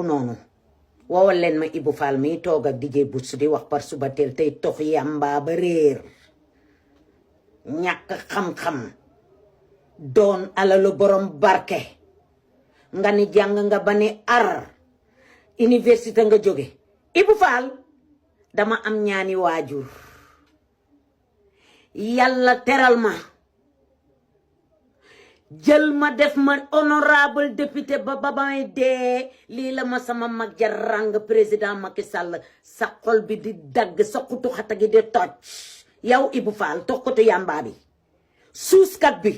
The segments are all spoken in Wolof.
noonu woowal leen ma Ibou Fall mi toog ak DJ Bouts di wax par suba teel tey tox yamba ba réer ñàkk xam-xam doon alalu borom barke nga ni jàng nga ba ni ar université nga jóge Ibou Fall dama am ñaani waajur yàlla teral ma jël ma def ma honorable député ba may dee lii la ma sama mag ja ràng président Macky Sall sa xol bi di dagg sa xutu xata gi di toj yow Ibou Fall tokkatu yàmbaa bi suuskat bi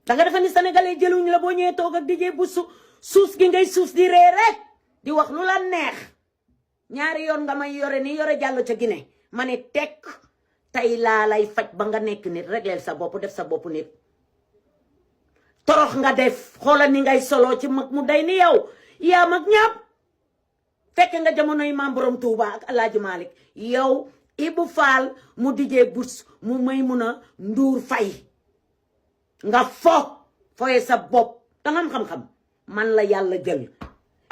danga defe ni sénégalais jëluñ la boo ñëwee toog ak DJ Bouts suus gi ngay suus di ree rek di wax lu la neex ñaari yoon nga may yore ni yore jàll ca Guinée ma ne tekk tey laa lay faj ba nga nekk nit régleel sa bopp def sa bopp nit torox nga def xoolal ni ngay solo ci mag mu day ni yow yaa mag ñàpp fekk nga jamonoy maam borom Touba ak Alaaji Malick yow Ibou Fall mu DJ Bouts mu Maimouna Ndour Faye nga foye sa bopp danga am xam-xam man la yàlla jël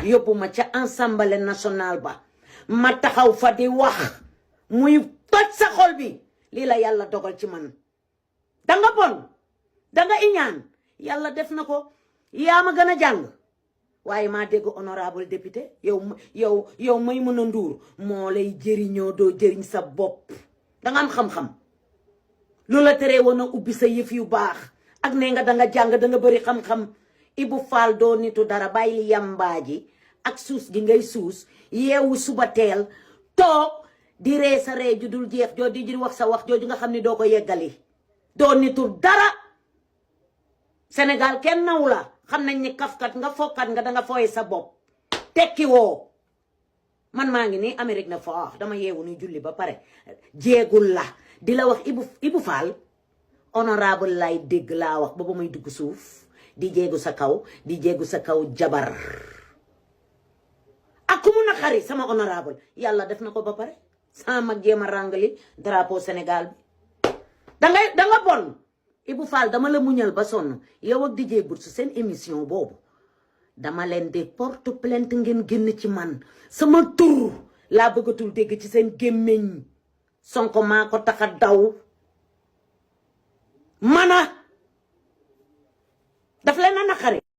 yóbbu ma ca Assemblée nationale ba ma taxaw fa di wax muy toj sa xol bi lii la yàlla dogal ci man danga bon danga iñaan yàlla def na ko yaa ma gën a jàng waaye maa dégg honorable député yow Maimouna Ndour moo lay jëriñoo doo jëriñ sa bopp danga am xam-xam lu la teree woon a ubbi sa yëf yu baax ak ne nga danga jàng danga bëri xam-xam Ibou Fall doo nitu dara bàyyi yambaa ji ak suus gi ngay suus yeewu suba teel toog di ree sa ree ju dul jeex joo di wax sa wax jooju nga xam ne doo ko yeggali doo nitu dara Sénégal kenn naw la xam nañ ni kafkat nga fokkat nga danga fooye sa bopp tekki woo man maa ngi nii Amérique na foox dama yeewu ni julli ba pare jeegul la di la wax Ibou Fall honorable lay dégg laa wax ba may dugg suuf di jéegu sa kaw jabar ak ku mu naqari sama honorable yàlla def na ko ba pare sama mag jéema ràngali drapeau Sénégal bi danga bon Ibou Fall dama la muñal ba sonn yow ak DJ Bouts seen émission boobu dama leen di porte plainte ngeen génn ci man sama tur laa bëggatul dégg ci seen gémmiñ Sonko maa ko tax a daw mana daf leen a naqari